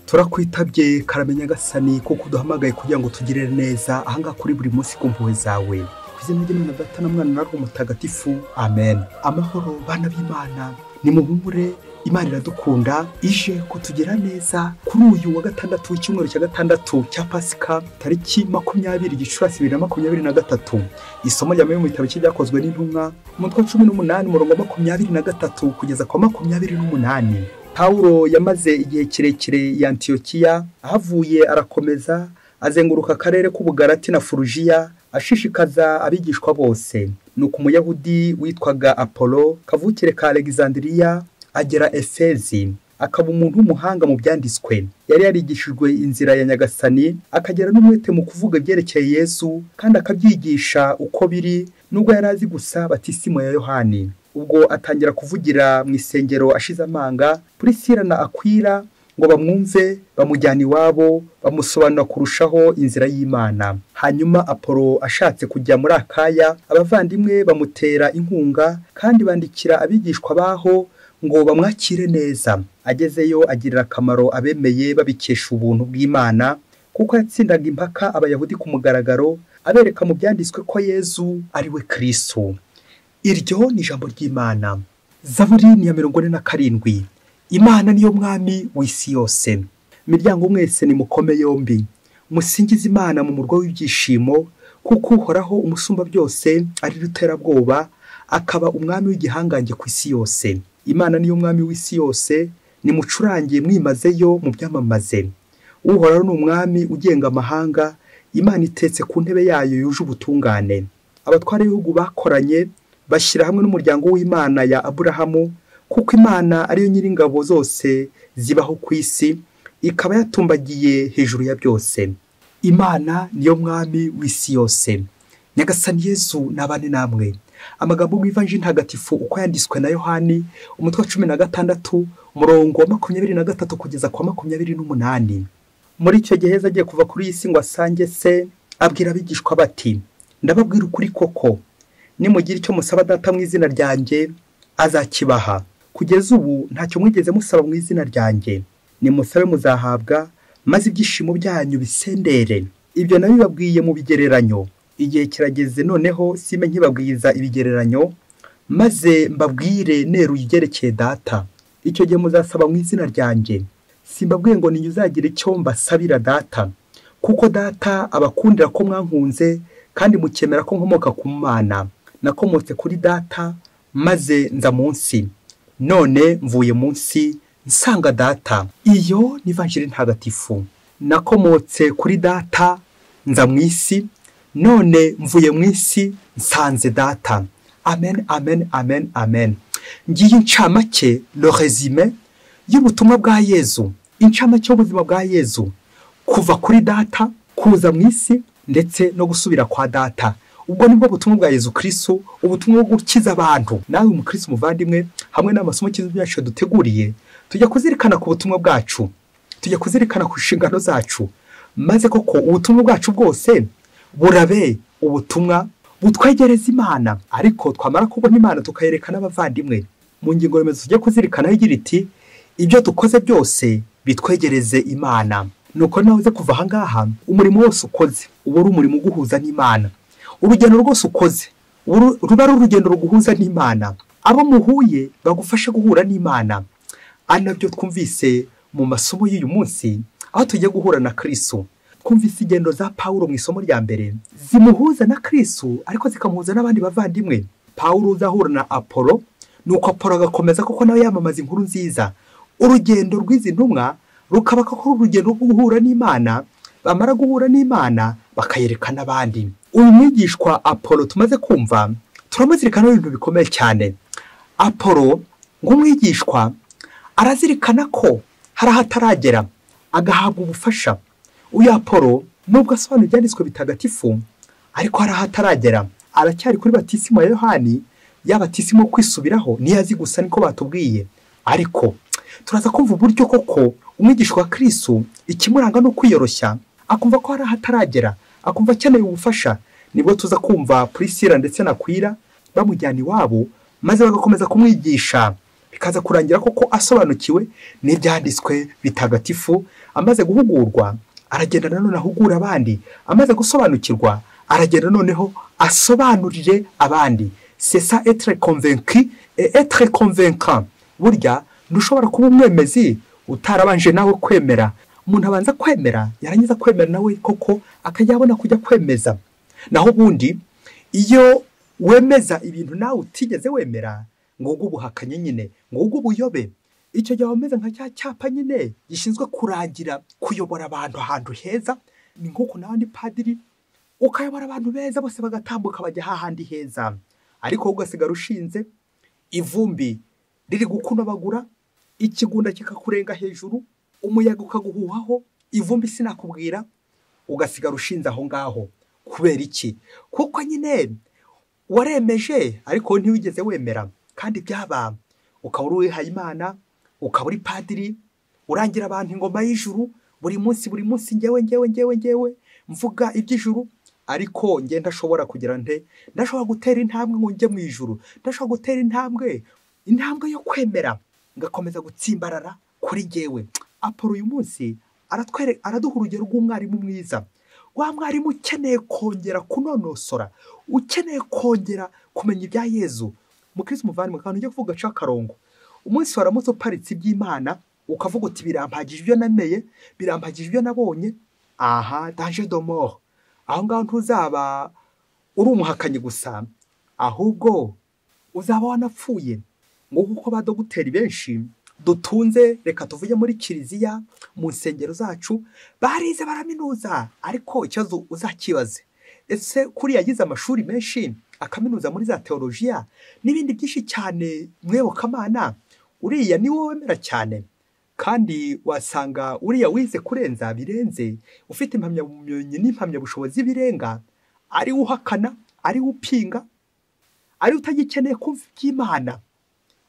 Turakwitabye karame Nyagasani kuko uduhamagaye kugira ngo tugirire neza ahangaha kuri buri munsi ku mpuhwe zawe. Ku izina ry'Imana Data na Mwana na Roho Mutagatifu, amen. Amahoro bana b'Imana, nimuhumure, Imana iradukunda ije kutugira neza kuri uyu wa gatandatu w'icyumweru cya gatandatu cya Pasika, tariki 20 Gicurasi 2023. Isomo rya mbere mu gitabo cy'Ibyakozwe n'Intumwa, umutwe wa 18 umurongo wa 23 kugeza kwa 28. Pawulo yamaze igihe kirekire i Antiyokiya, ahavuye arakomeza azenguruka akarere k'Ubugalati na Furujiya, ashishikaza abigishwa bose. Nuko Umuyahudi witwaga Apolo, kavukire ka Alexandria, agera Efezi, akaba umuntu w'umuhanga mu byanditswe. Yari yarigishijwe inzira ya Nyagasani, akagera n'umwete mu kuvuga ibyerekeye Yesu, kandi akabyigisha uko biri, nubwo yari azi gusa batisimu ya Yohani. Ubwo atangira kuvugira mu isengero ashize amanga, Prisila na Akwila ngo bamwumve, bamujyana iwabo, bamusobanura kurushaho inzira y'Imana. Hanyuma Apolo ashatse kujya muri Akaya, abavandimwe bamutera inkunga kandi bandikira abigishwa baho ngo bamwakire neza. Agezeyo agirira akamaro abemeye babikesha ubuntu bw'Imana, kuko yatsindaga impaka Abayahudi ku mugaragaro, abereka mu byanditswe ko Yezu ari we Kristo. Iryo ni ijambo ry'Imana. Zaburi ni ya 47. Imana niyo mwami w'isi yose. Miryango mwese nimukome yombi, musingize Imana mu murwa w'ibyishimo, kuko Uhoraho umusumba byose ari ruterabwoba, akaba umwami w'igihangange ku isi yose. Imana niyo mwami w'isi yose, nimucurange mwimazeyo mu byamamaze. Uhoraho ni umwami ugenga amahanga, Imana itetse ku ntebe yayo yuje ubutungane. Abatware b'ibihugu bakoranye bashyira hamwe n'umuryango w'Imana ya Aburahamu, kuko Imana ariyo nyiringabo zose zibaho ku isi, ikaba yatumbagiye hejuru ya byose. Imana niyo mwami w'isi yose. Nyagasani Yesu nabane namwe. Amagambo mu Ivanjiri ntagatifu uko yanditswe na Yohani, umutwe wa 16 umurongo wa 23 kugeza kwa 28. Muri icyo gihe agiye kuva kuri iyi si ngo asange se, abwira abigishwa bati: ndababwira ukuri koko, nimugira icyo musaba Data mu izina ryanjye azakibaha. Kugeza ubu ntacyo mwigeze musaba mu izina ryanjye. Nimusabe muzahabwa, maze ibyishimo byanyu bisendere. Ibyo nabibabwiye mu bigereranyo. Igihe kirageze noneho sime nkibabwiza ibigereranyo, maze mbabwire neruye ibyerekeye Data. Icyo gihe muzasaba mu izina ryanjye. Simbabwiye ngo ninjye uzagira icyo mbasabira Data, kuko Data abakundira ko mwankunze kandi mukemera ko nkomoka ku Mana. Nakomotse kuri Data maze nza munsi, none mvuye munsi nsanga Data. Iyo ni Ivanjiri ntagatifu. Nakomotse kuri Data nza mu isi, none mvuye mu isi nsanze Data. Amen, amen, amen, amen. Ngiye incamake, le résumé y'ubutumwa bwa Yezu, incamake y'ubuzima bwa Yezu, kuva kuri Data kuza mu isi ndetse no gusubira kwa Data. Ubwo nibwo butumwa bwa Yezu Kristo, ubutumwa bwo gukiza abantu. Nawe umukristo muvandimwe, hamwe n'amasomo y'ibyacu duteguriye, tujya kuzirikana ku butumwa bwacu, tujya kuzirikana ku nshingano zacu, maze koko ubutumwa bwacu bwose burabe ubutumwa butwegereza Imana. Ariko twamara kubona Imana tukayerekana abavandimwe. Mu ngingo remezo tujya kuzirikana igira iti: ibyo dukoze byose bitwegereze Imana. Nuko nawe uze kuva ahangaha, umurimo wose ukoze uba ari umurimo uguhuza n'Imana. Urugendo rwose ukoze ruba ari urugendo ruguhuza n'Imana. Abo muhuye bagufasha guhura n'Imana. Ari nabyo twumvise mu masomo y'uyu munsi, aho tugiye guhura na Kristo. Twumvise ingendo za Pawulo mu isomo rya mbere zimuhuza na Kristo, ariko zikamuhuza n'abandi bavandimwe. Pawulo uzahura na Apolo, nuko Apolo agakomeza koko nawe yamamaza inkuru nziza. Urugendo rw'izi ntumwa rukaba koko urugendo rwo guhura n'Imana, bamara guhura n'Imana bakayereka n'abandi. Uyu mwigishwa Apolo tumaze kumva, turamuzirikana ibintu bikomeye cyane. Apolo nk'umwigishwa arazirikana ko hari ahataragera, agahabwa ubufasha. Uyu Apolo nubwo asobanura ibyanditswe bitagatifu, ariko hari ahataragera, aracyari kuri batisimu ya Yohani, ya batisimu kwisubiraho niyo azi gusa, niko batubwiye. Ariko turaza kumva uburyo koko umwigishwa wa Kristo ikimuranga no kwiyoroshya, akumva ko hari ahataragera, akumva akeneye ubufasha. Nibwo tuza kumva Prisila ndetse na Akwila bamujyana iwabo, maze bagakomeza kumwigisha. Bikaza kurangira koko asobanukiwe n'ibyanditswe bitagatifu. Amaze guhugurwa aragenda nanone ahugura abandi, amaze gusobanukirwa aragenda noneho asobanurire abandi. C'est ça être convaincu et être convaincant. Burya ntushobora kuba umwemezi utarabanje nawe kwemera. Umuntu abanza kwemera, yarangiza kwemera nawe koko akajya abona kujya kwemeza. Naho ubundi iyo wemeza ibintu nawe utigeze wemera, ngo ubuhakanye nyine, ngo ubuyobe, icyo gihe wameze nka cya cyapa nyine gishinzwe kurangira kuyobora abantu ahantu heza. Ni nk'uko n'abandi padiri ukayobora abantu beza bose bagatambuka bajya hahandi heza, ariko ugasigara ushinze ivumbi riri gukunabagura, ikigunda kikakurenga hejuru, umuyaga ukaguhuhaho, ivumbi sinakubwira, ugasigara ushinze aho ngaho. Kubera iki? Kuko nyine waremeje ariko ntiwigeze wemera. Kandi byaba ukaba uri uwihaye Imana, ukaba uri padiri, urangira abantu ingoma y'ijuru buri munsi buri munsi, ngewe ngewe ngewe ngewe mvuga iby'ijuru, ariko nge ndashobora kugira nte? Ndashobora gutera intambwe ngo njye mu ijuru, ndashobora gutera intambwe yo kwemera, ngakomeza gutsimbarara kuri ngewe. Apolo uyu munsi araduha urugero rw'umwarimu mwiza, wa mwarimu ukeneye kongera kunonosora, ukeneye kongera kumenya ibya Yezu. Mukristo muvandimwe, kandi ujye kuvuga aca akarongo. Umunsi waramutse uparitse iby'Imana ukavuga uti birampagije ibyo nameye, birampagije ibyo nabonye, aha danger de mort. Aho ngaho ntuzaba uri umuhakanyi gusa, ahubwo uzaba wanapfuye. Ngo kuko ba dogiteri benshi dutunze, reka tuvuge muri kiliziya, mu nsengero zacu, barize baraminuza, ariko ikibazo uzakibaze, ese kuri yagize amashuri menshi akaminuza muri za teologiya n'ibindi byinshi cyane mwebukamana, uriya ni wowe wemera cyane? Kandi wasanga uriya wize kurenza birenze, ufite impamyabumenyi n'impamyabushobozi birenga, ari uhakana, ari upinga, ari utagikeneye kumva iby'Imana.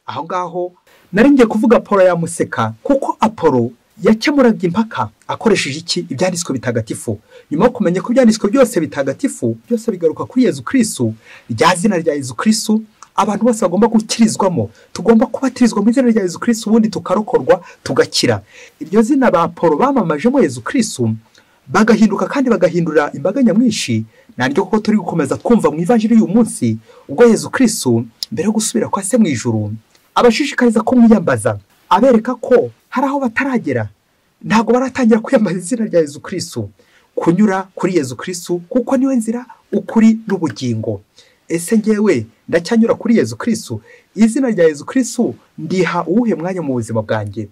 Aho ngaho nari ngiye kuvuga Apolo yamuseka, kuko Apolo yakemuraga impaka akoresheje iki? Ibyanditswe bitagatifu. Nyuma yo kumenya ko ibyanditswe byose bitagatifu byose bigaruka kuri Yezu Kristo, rya zina rya Yezu Kristo abantu bose bagomba gukirizwamo, tugomba kubatirizwa mu izina rya Yezu Kristo, ubundi tukarokorwa tugakira. Iryo zina ba Apolo bamamajemo Yezu Kristo bagahinduka kandi bagahindura imbaga nyamwinshi, naryo kuko turi gukomeza twumva mu ivanjiri y'uyu munsi, ubwo Yezu Kristo mbere yo gusubira kwa se mu ijuru abashishikariza kumwiyambaza, abereka ko hari aho bataragera, ntabwo baratangira kwiyambaza izina rya Yezu Kristo, kunyura kuri Yezu Kristo, kuko niwe nzira, ukuri n'ubugingo. Ese ngewe ndacyanyura kuri Yezu Kristo? Izina rya Yezu Kristo ndiha uwuhe mwanya mu buzima bwanjye?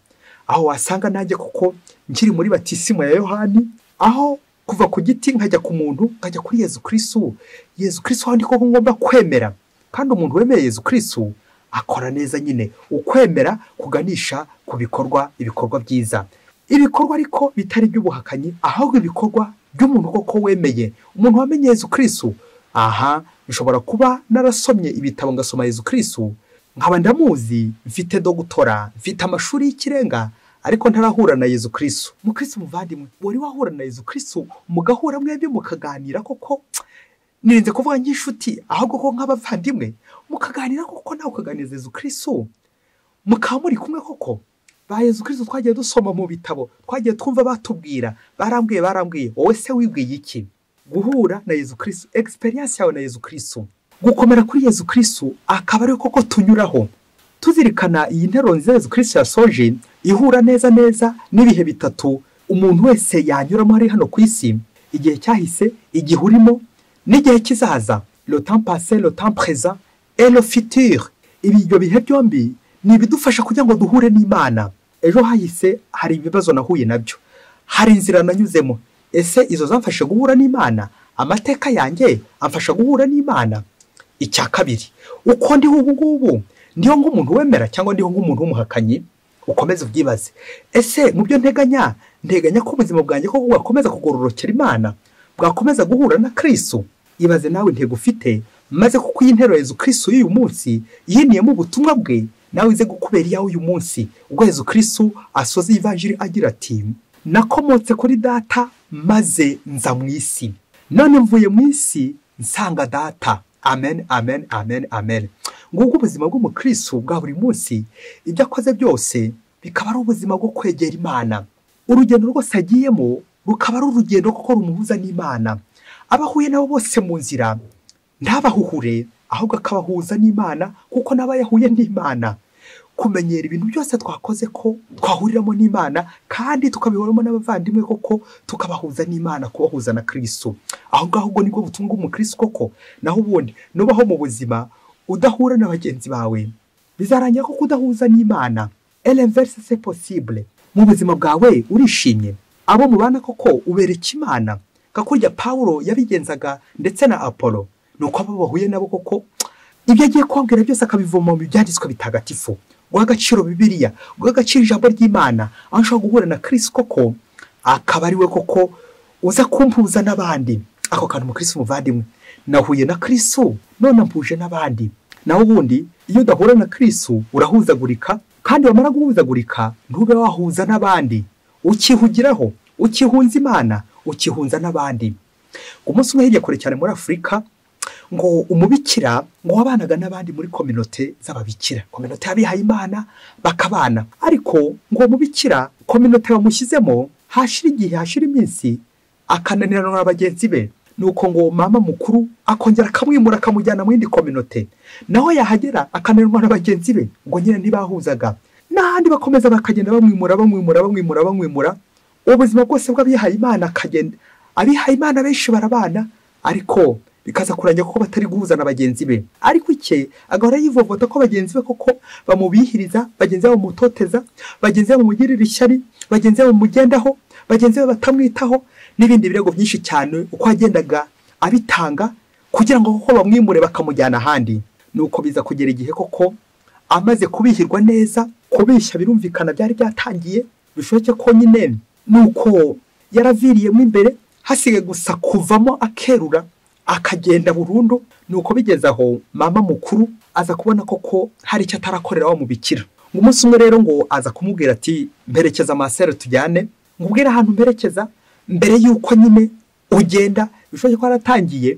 Aho wasanga nanjye kuko nkiri muri batisimu ya Yohani, aho kuva ku giti nkajya ku muntu, nkajya kuri Yezu Kristo. Yezu Kristo aho ndi koko ngomba kwemera, kandi umuntu wemeye Yezu Kristo akora neza nyine. Ukwemera kuganisha ku bikorwa, ibikorwa byiza, ibikorwa ariko bitari by'ubuhakanyi, ahubwo ibikorwa by'umuntu koko wemeye. Umuntu wamenye Yezu Kristo, aha nshobora kuba narasomye ibitabo ngasoma Yezu Kristo, nkaba ndamuzi, mfite dogutora, mfite amashuri y'ikirenga, ariko ntarahura na Yezu Kristo. Mukristo muvandimwe, wari wahura na Yezu Kristo mugahura mwembi mukaganira koko, nirinze kuvuga nk'inshuti, ahubwo ko nk'abavandimwe mukaganira koko, nawe ukaganiriza Yezu Kristo, mukaba muri kumwe koko. Ba Yezu Kristo twagiye dusoma mu bitabo, twagiye twumva batubwira, barambwiye barambwiye, wowe se wibwiye iki? Guhura na Yezu Kristo, experience yawe na Yezu Kristo, gukomera kuri Yezu Kristo akaba ari koko tunyuraho. Tuzirikana iyi nteruro nziza Yezu Kristo yasoje, ihura neza neza n'ibihe bitatu umuntu wese yanyuramo ari hano ku isi: igihe cyahise, igihe urimo, n'igihe kizaza. Le temps passé, le temps présent et le futur. Ibyo bihe byombi ni ibidufasha kugira ngo duhure n'Imana. Ejo hahise hari ibibazo nahuye nabyo, hari inzira nanyuzemo. Ese izo zamfasha guhura n'Imana? Amateka yanjye amfasha guhura n'Imana? Icya kabiri, uko ndiho ubu ngubu, ndiho nk'umuntu wemera cyangwa ndiho nk'umuntu w'umuhakanyi? Ukomeze ubyibaze. Ese mu byo nteganya, nteganya ko ubuzima bwanjye ko bwakomeza kugororokera Imana, bwakomeza guhura na Kristo? Ibaze nawe intego ufite, maze kuko iyi ntero Yezu Kristo y'uyu munsi yiniyemo ubutumwa bwe, nawe ize gukubera iyawe uyu munsi. Ubwo Yezu Kristo asoza ivanjiri agira ati: nakomotse kuri data maze nza mu isi, none mvuye mu isi nsanga data. Amen, amen, amen, amen. Ngubwo ubuzima bw'umukristo bwa buri munsi, ibyo akoze byose bikaba ari ubuzima bwo kwegera Imana. Urugendo rwose agiyemo rukaba ari urugendo kuko rumuhuza n'Imana. Abahuye nabo bose mu nzira ntabahuhure, ahubwo akabahuza n'Imana, kuko nabo yahuye n'Imana. Kumenyera ibintu byose twakoze ko twahuriramo n'Imana, kandi tukabihoramo n'abavandimwe koko tukabahuza n'Imana, kubahuza na Kristo. Aho ngaho ubwo nibwo butumwa bw'umukristo koko. Naho ubundi nubaho mu buzima udahura na bagenzi bawe, bizarangira ko kudahuza n'Imana. Et l'inverse c'est possible. Mu buzima bwawe urishimye, abo mubana koko ubereka Imana, kakurya Paulo yabigenzaga ndetse na Apollo. Nuko abo bahuye nabo koko ibyo agiye kubabwira byose akabivoma mu byanditswe bitagatifu. Guha agaciro Bibiliya, guha agaciro ijambo ry'Imana, aho nshobora guhura na Kristo koko akaba ari we koko uza kumpuza n'abandi. Ako kantu umukristo muvandimwe, nahuye na Kristo none mpuje n'abandi. Naho ubundi iyo udahura na Kristo urahuzagurika, kandi wamara guhuzagurika ntube wahuza n'abandi, ukihugiraho, ukihunza Imana, ukihunza n'abandi. Umunsi umwe hirya kure cyane muri Afurika, ngo umubikira ngo wabanaga n'abandi muri kominote z'ababikira, kominote y'abihaye Imana bakabana. Ariko ngo umubikira kominote bamushyizemo, hashira igihe, hashira iminsi, akananirana na bagenzi be. Nuko ngo mama mukuru akongera akamwimura akamujyana mu yindi kominote, naho yahagera akananirwa na bagenzi be, ngo nyine ntibahuzaga. N'ahandi bakomeza bakagenda bamwimura bamwimura bamwimura bamwimura, ubuzima bwose bw'abihaye Imana akagenda. Abihaye Imana benshi barabana, ariko bikaza kurangira ko batari guhuza na bagenzi be. Ariko icye agahora yivovota ko bagenzi be koko bamubihiriza, bagenzi be bamutoteza, bagenzi be bamugirira ishyari, bagenzi be bamugendaho, bagenzi be batamwitaho, n'ibindi birego byinshi cyane uko yagendaga abitanga kugira ngo koko bamwimure bakamujyana ahandi. Nuko biza kugera igihe koko amaze kubihirwa neza, kubishya birumvikana byari byatangiye, bishoboke ko nyine nuko yaraviriyemo imbere, hasigaye gusa kuvamo akerura akagenda burundu. Nuko bigeze aho mama mukuru aza kubona koko hari icyo atarakorera wa mubikira. Ngo umunsi umwe rero ngo aza kumubwira ati mperekeza masere tujyane, ngubwire ahantu mperekeza mbere yuko nyine ugenda. Bishoboke ko yaratangiye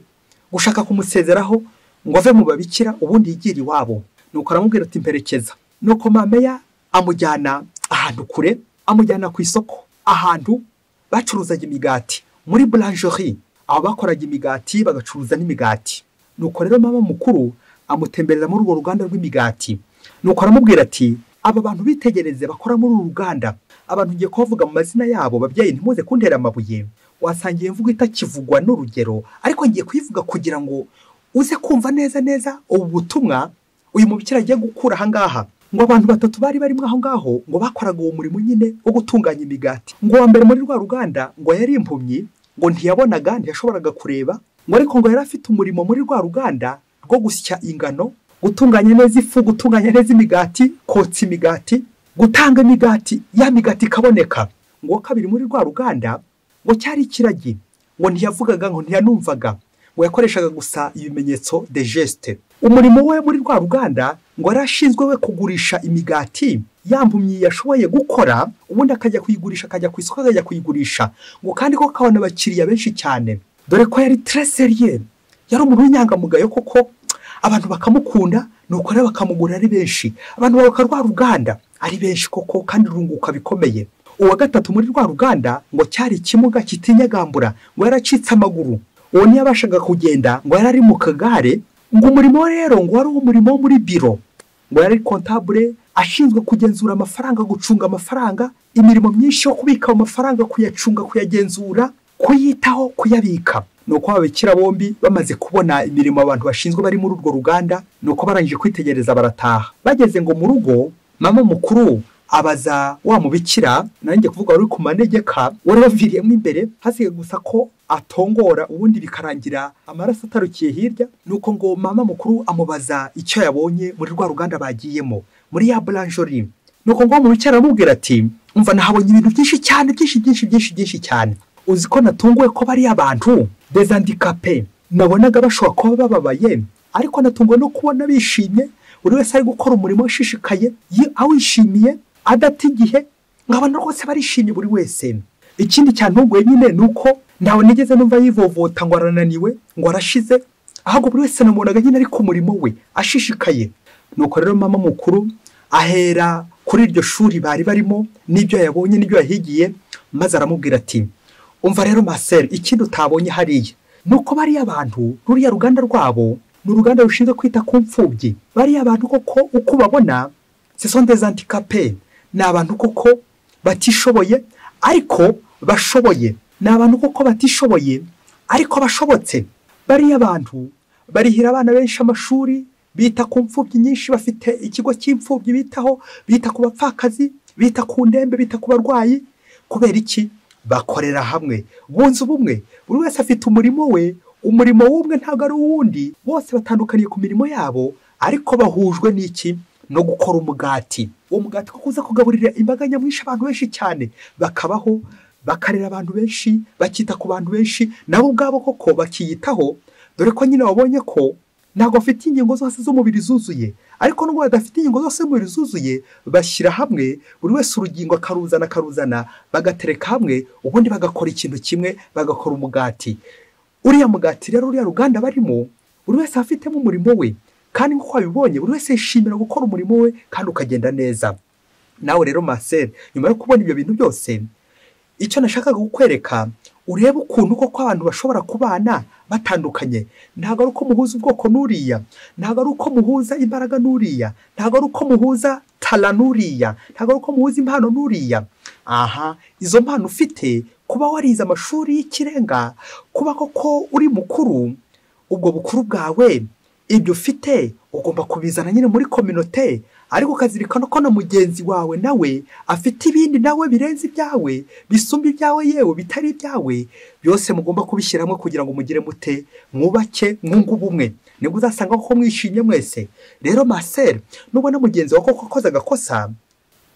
gushaka kumusezeraho ngo ave mu babikira ubundi yigire iwabo. Nuko aramubwira ati mperekeza. Nuko mameya amujyana ahantu kure, amujyana ku isoko, ahantu bacuruzaga imigati muri boulangerie, aho bakoraga imigati bagacuruza n'imigati. Nuko rero mama mukuru amutembereza muri urwo ruganda rw'imigati. Nuko aramubwira ati aba bantu bitegereze bakora muri uru ruganda, abantu ngiye kubavuga mu mazina yabo, babyeyi ntimuze kuntera amabuye, wasangiye imvugo itakivugwa n'urugero, ariko ngiye kuyivuga kugira ngo uze kumva neza neza ubu butumwa uyu mubikira agiye gukura aha ngaha. Ngo abantu batatu bari barimo aho ngaho ngo bakoraga uwo murimo nyine wo gutunganya imigati. Ngo wa mbere muri rwa ruganda ngo yari impumyi, ngo ntiyabonaga, ntiyashoboraga kureba, ngo ariko ngo yari afite umurimo muri rwa ruganda rwo gusya ingano, gutunganya neza ifu, gutunganya neza imigati, kotsa imigati, gutanga imigati, ya migati ikaboneka. Ngo kabiri muri rwa ruganda ngo cyari ikiragi, ngo ntiyavugaga, ngo ntiyanumvaga, ngo yakoreshaga gusa ibimenyetso de geste. Umurimo we muri rwa ruganda ngo yarashinzwe we kugurisha imigati ya mpumyi yashoboye gukora, ubundi akajya kuyigurisha, akajya ku isoko akajya kuyigurisha, ngo kandi ko kabona abakiriya benshi cyane, dore ko yari très sérieux, yari umuntu w'inyangamugayo koko, abantu bakamukunda, nuko rero bakamugura ari benshi, abantu bayoboka rwa ruganda ari benshi koko, kandi rurunguka bikomeye. Uwa gatatu muri rwa ruganda ngo cyari ikimuga kitinyagambura, ngo yaracitse amaguru, uwo ntiyabashaga kugenda, ngo yari ari mu kagare. Ngo umurimo rero ngo wari umurimo wo muri biro, ngo yari comptable ashinzwe kugenzura amafaranga, gucunga amafaranga, imirimo myinshi yo kubika amafaranga, kuyacunga, kuyagenzura, kuyitaho, kuyabika. Nuko ababikira bombi bamaze kubona imirimo abantu bashinzwe bari muri urwo ruganda, nuko barangije kwitegereza barataha. Bageze ngo mu rugo, mama mukuru abaza wa mubikira, nanjye kuvuga wari ku manegeka, wari waviriyemo imbere, hasigaye gusa ko atongora ubundi bikarangira amaraso atarukiye hirya. Nuko ngo mama mukuru amubaza icyo yabonye muri rwa ruganda bagiyemo, muri ya boulangerie. Nuko ngo mubikira aramubwira ati umva nahabonye ibintu byinshi cyane, byinshi byinshi byinshi byinshi cyane, uzi ko natunguwe ko bari abantu des handicapés nabonaga bashobora kuba bababaye, ariko natunguwe no kubona bishimye, buri wese ari gukora umurimo ushishikaye, awishimiye, adata igihe, nkabona rwose barishimye buri wese. Ikindi cyantunguye nyine nuko ntawe nigeze numva yivovota ngo arananiwe, ngo arashize, ahubwo buri wese namubonaga nyine ari ku murimo we ashishikaye. Nuko rero mama mukuru ahera kuri iryo shuri bari barimo n'ibyo yabonye n'ibyo yahigiye, maze aramubwira ati umva rero Marcel, ikindi utabonye hariya nuko bariya abantu, ruriya ruganda rwabo ni uruganda rushinzwe kwita ku mfubyi. Bariya abantu koko uko babona ce sont des handicapés, ni abantu koko batishoboye ariko bashoboye, ni abantu koko batishoboye ariko bashobotse. Bariya abantu barihira abana benshi amashuri, bita ku mfubyi nyinshi, bafite ikigo cy'imfubyi bitaho, bita ku bapfakazi, bita ku ndembe, bita ku barwayi. Kubera iki? Bakorera hamwe, bunze ubumwe, buri wese afite umurimo we, umurimo w'umwe ntabwo ari uwundi, bose batandukaniye ku mirimo yabo, ariko bahujwe n'iki? No gukora umugati. Uwo mugati ko kuza kugaburira imbaga nyamwinshi, abantu benshi cyane bakabaho, bakarera abantu benshi, bakita ku bantu benshi, nabo ubwabo koko bakiyitaho. Dore ko nyine wabonye ko ntabwo bafite ingingo zose z'umubiri zuzuye, ariko nubwo badafite ingingo zose z'umubiri zuzuye, bashyira hamwe, buri wese urugingo akaruzana akaruzana, bagatereka hamwe, ubundi bagakora ikintu kimwe, bagakora umugati. Uriya mugati rero, uriya ruganda barimo, buri wese afitemo umurimo we, kandi nk'uko wabibonye buri wese yishimira gukora umurimo we kandi ukagenda neza. Nawe rero Marcel, nyuma yo kubona ibyo bintu byose, icyo nashakaga kukwereka, urebe ukuntu koko abantu bashobora kubana batandukanye. Ntabwo ari uko muhuza ubwoko n'uriya, ntabwo ari uko muhuza imbaraga n'uriya, ntabwo ari uko muhuza tara n'uriya, ntabwo ari uko muhuza impano n'uriya. Aha, izo mpano ufite, kuba warize amashuri y'ikirenga, kuba koko uri mukuru, ubwo bukuru bwawe, ibyo ufite ugomba kubizana nyine muri kominote, ariko ukazirikana ko na mugenzi wawe nawe afite ibindi nawe birenze ibyawe, bisumba ibyawe, yewe bitari ibyawe, byose mugomba kubishyiramo kugira ngo mugire mute, mwubake, mwunge ubumwe. Nibwo uzasanga ko mwishimye mwese. Rero Marcel, nubona mugenzi wawe koko akoze agakosa,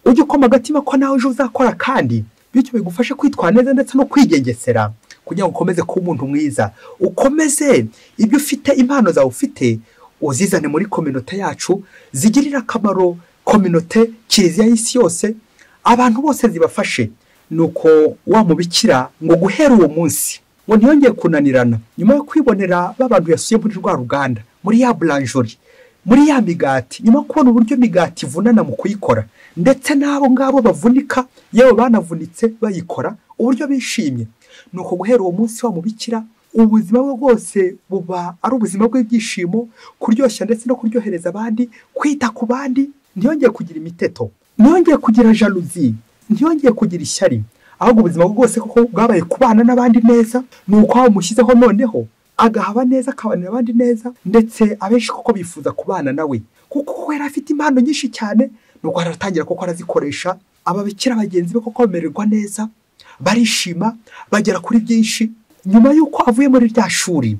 ujye ukoma agatima ko nawe ejo uzakora, kandi bityo bigufashe kwitwara neza ndetse no kwigengesera kugira ngo ukomeze kuba umuntu mwiza, ukomeze ibyo ufite, impano zawe ufite uzizane muri kominote yacu, zigirira akamaro kominote, kiliziya y'isi yose, abantu bose zibafashe. Nuko wa mubikira ngo guhera uwo munsi ngo ntiyongeye kunanirana, nyuma yo kwibonera babantu yasuye muri rwa ruganda, muri ya boulangerie, muri ya migati, nyuma yo kubona uburyo imigati ivunana mu kuyikora, ndetse n'abo ngabo bavunika, yewe banavunitse bayikora, uburyo bishimye. Nuko guhera uwo munsi wa mubikira ubuzima bwe bwose buba ari ubuzima bw'ibyishimo, kuryoshya ndetse no kuryohereza abandi, kwita ku bandi. Ntiyongeye kugira imiteto, ntiyongeye kugira jalousie, ntiyongeye kugira ishyari, ahubwo ubuzima bwe bwose koko bwabaye kubana n'abandi neza. Nuko bamushyizeho noneho agahaba neza, akabanira abandi neza, ndetse abenshi koko bifuza kubana nawe, kuko yari afite impano nyinshi cyane. Nuko aratangira koko arazikoresha, ababikira bagenzi be koko bamererwa neza, barishima, bagera kuri byinshi. Nyuma y'uko avuye muri rya shuri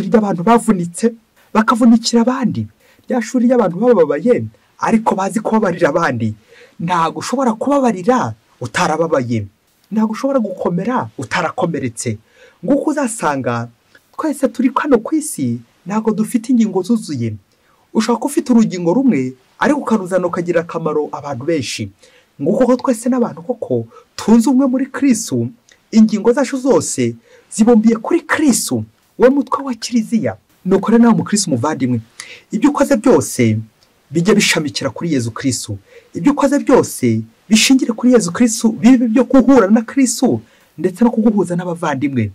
ry'abantu bavunitse bakavunikira abandi, rya shuri ry'abantu bababaye ariko bazi kubabarira abandi. Ntabwo ushobora kubabarira utarababaye, ntabwo ushobora gukomera utarakomeretse. Nguko uzasanga twese turi hano ku isi ntabwo dufite ingingo zuzuye. Ushobora kuba ufite urugingo rumwe ariko ukaruzana ukagira akamaro abantu benshi. Nguko ko twese n'abantu koko tunze umwe muri Kristo, ingingo zacu zose zibumbiye kuri Kristo, we mutwe wa kiliziya. Nuko rero nawe mukristo muvandimwe, ibyo ukoze byose bijye bishamikira kuri Yezu Kristo, ibyo ukoze byose bishingire kuri Yezu Kristo, bibe byo guhura na Kristo ndetse no kuguhuza n'abavandimwe.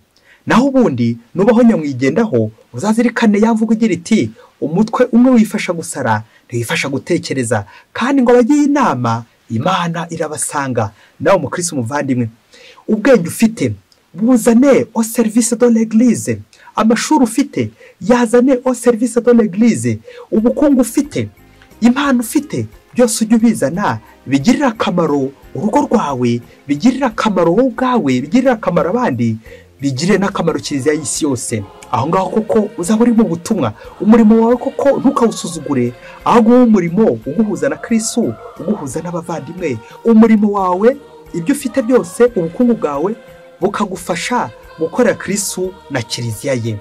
Naho ubundi nubaho nyamwigendaho, uzazirikane ya mvugo igira iti umutwe umwe wifasha gusara ntiwifasha gutekereza, kandi ngo abagiye inama Imana irabasanga. Nawe mukristo muvandimwe, ubwenge ufite buzane au service de l'église, amashuri ufite yazane au service de l'église, ubukungu ufite, impano ufite, byose ujye ubizana bigirira akamaro urugo rwawe, bigirira akamaro wowe ubwawe, bigirira akamaro abandi, bigirire n'akamaro kiliziya y'isi yose. Aho ngaho koko uzaba uri mu butumwa. Umurimo wawe koko ntukawusuzugure, ahubwo umurimo uguhuza na Kristo, uguhuza n'abavandimwe. Umurimo wawe, ibyo ufite byose, ubukungu bwawe bukagufasha gukorera Kristo na kiliziya ye.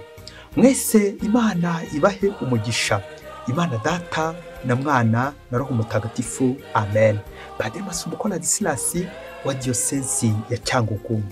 Mwese Imana ibahe umugisha. Imana Data na Mwana na Roho Mutagatifu. Amen. Padiri Masumbuko Ladislas wa Diyosezi ya Cyangugu.